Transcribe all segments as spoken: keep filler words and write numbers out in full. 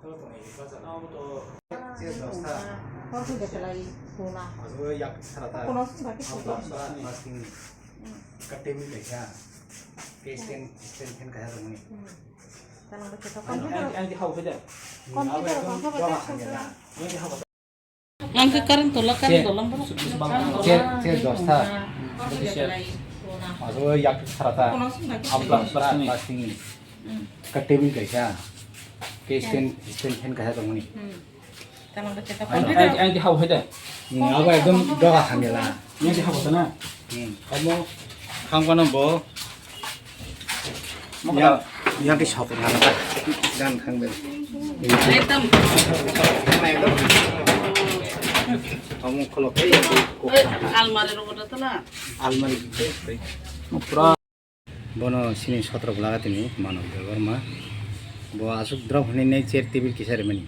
Abo to. Abo to yak sara ta. Abo to sara masking. Ka table kaisa. Ke stand, stand fan kaisa tongmani. Ang, ang, ang di hau khe de. Ang di hau. Ang khe current tola, current tola, bro. Che, che, dosta. Abo yak sara ta. Am plastic ni. Ka table kaisa. Ke stand, stand fan kaisa tongmani. Ang, ang, ang di hau hai da. Abo ekdom doga hamya la. Yang di hau na. Amo khang kono bo. Yang, yang di shop na ta. Dan khang de. Ekdom. Amo kholok. Almari ro kota tala. Almari. Pura. Bono sini sotrok laga tini Manav Debbarma. Bo aswk drop hwnwi nai chair table kisa rimani.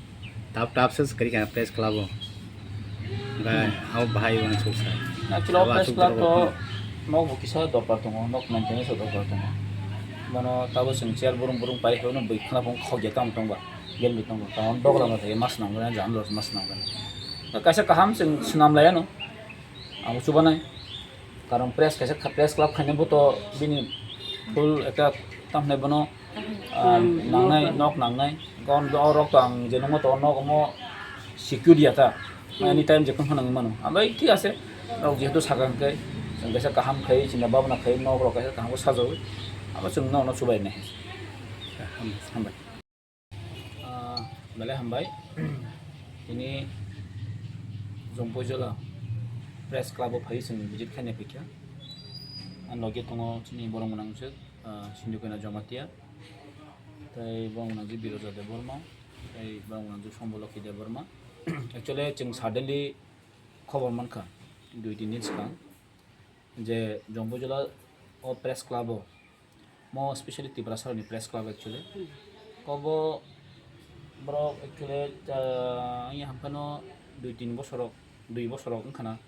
Tap tap se kwrwi kana press club o. Ba abo bahai uansuk sa. Actually, abo press club to nok bo kisa dorkar tongo, nok maintenance o dorkar tongo. Bono tabo chwng chair burung burung pai phano bui khna phung khogya tamo tongba. Gel bi tongo. Tamo dogla ma thai mas nang gana, jam los mas nang gana. Kaisa kaham chwng swnam laya no. Ang chubanai. Karon press kaisa kha-, press club khaina bo to bini full ekta tamhinai bono, ah, nangnai, nok nangnai. Gon o rok to ang je nungma to nok omo secure ya ta. Anytime je phano nang mano. Ambai thik ase. Rok jehetu sakang kai, chwng kaisa kaham khai, chinta bhabna khai, nok rok kaisa kaham sajawi. Abo chwng no no chubai nai. Hambai. Ah, belai hambai. Tini Jompuijola Press Club o phai chwng visit khaina phaikha. Ang logi tongo chini borok mwnang se, ah, Sindhu Kanya Jamatia. Tei borok mwnang je Biroja Debbarma, tei borok mwnang je Sombolokhi Debbarma. Actually, chwng suddenly khobor mankha, dui tin din swkang. Je Jompuijola o press club o, mo specially Tiprasa ni press club actually. Kobo borok actually, ah, wngya hamphano dui tin bosorok, dui bosorok wngkhana.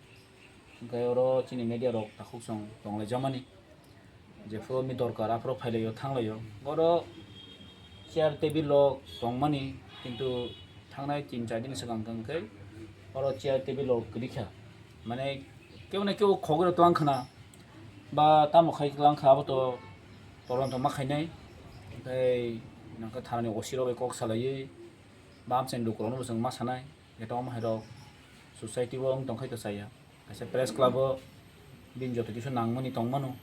Hwnkhe oro chini media rok takhuk song tonglai jamani. Jephuru mi dorkar aphuru phailaio thanglaio. Oro chair table rok tongmani, kintu thangnai tin char din swkang hwnkhe oro chair table rok kwrwikha. Mane kebo na kebo khogwi rok twlang khna, ba tamo khai twlang kha, abo to toronto ma khainai. Tei nangkhe thanani O C rok bai kok salaiwi, ba amchaini lukurokno bo chwng ma sanai, eto omo hai rok society o wng tong khai to chaya. Kaisa press club o bini joto kisa nangmani tongmano.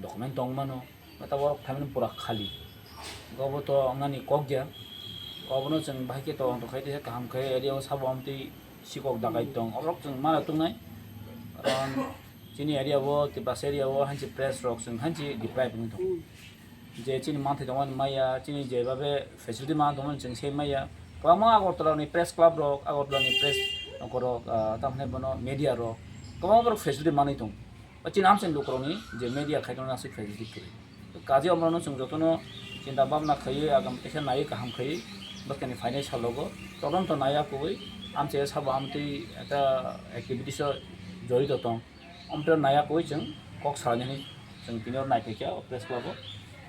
Document tong mano, ba tabok family pura khali. Obo to wngnani kok ya. Obono chwng bahai khe tong tong khai tei kaham khai area o sabo amtwi sikok dakai tong. Oborok chwng mano tongnai. Karon chini area o, Tiprasa area o hansi press rok chwng hansi deprive wngwi tongo. Je chini manthai tongmani maya, chini jebabe facility man tongmani chwng se maya. Kwbangma Agartala ni press club rok, Agartala ni press rok, ah, tamhinai bono media rok, kwbangma borok facility manwi tongo. O chini amchaini lukurokni je media khaitoknani aswk khaijak kwrwi. Kaje omorokno chwng jotono chinta bhabna khaiwi, agam teisa naiwi kaham khaiwi bwskangni phainai salogo todonto naiya kubui amchaio sabo amtwi ekta activities o jorito tong. Omtwi naiya kubui chwng kok salainani chwng tini oro naiphaikha o press club o.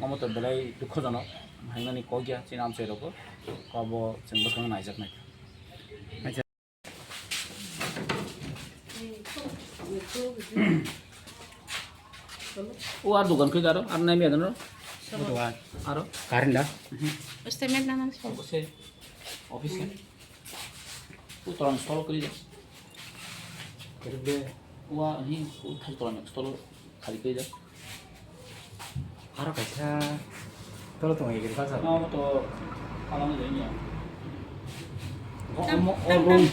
Omo to belai dukhojonok, hainani kok ya chini amchairogo, kobo chwng bwskango naijaknai. O ar dogan khe aro, ar nai mia dano. Aro? Karinda? Statement nana. Se office. O toran stol kri. Kri de. O a hi, o thai toran stol khali kri da. Aro kaisa tolo tongo agriculture. Omo to alam de ya. O, omo, o room,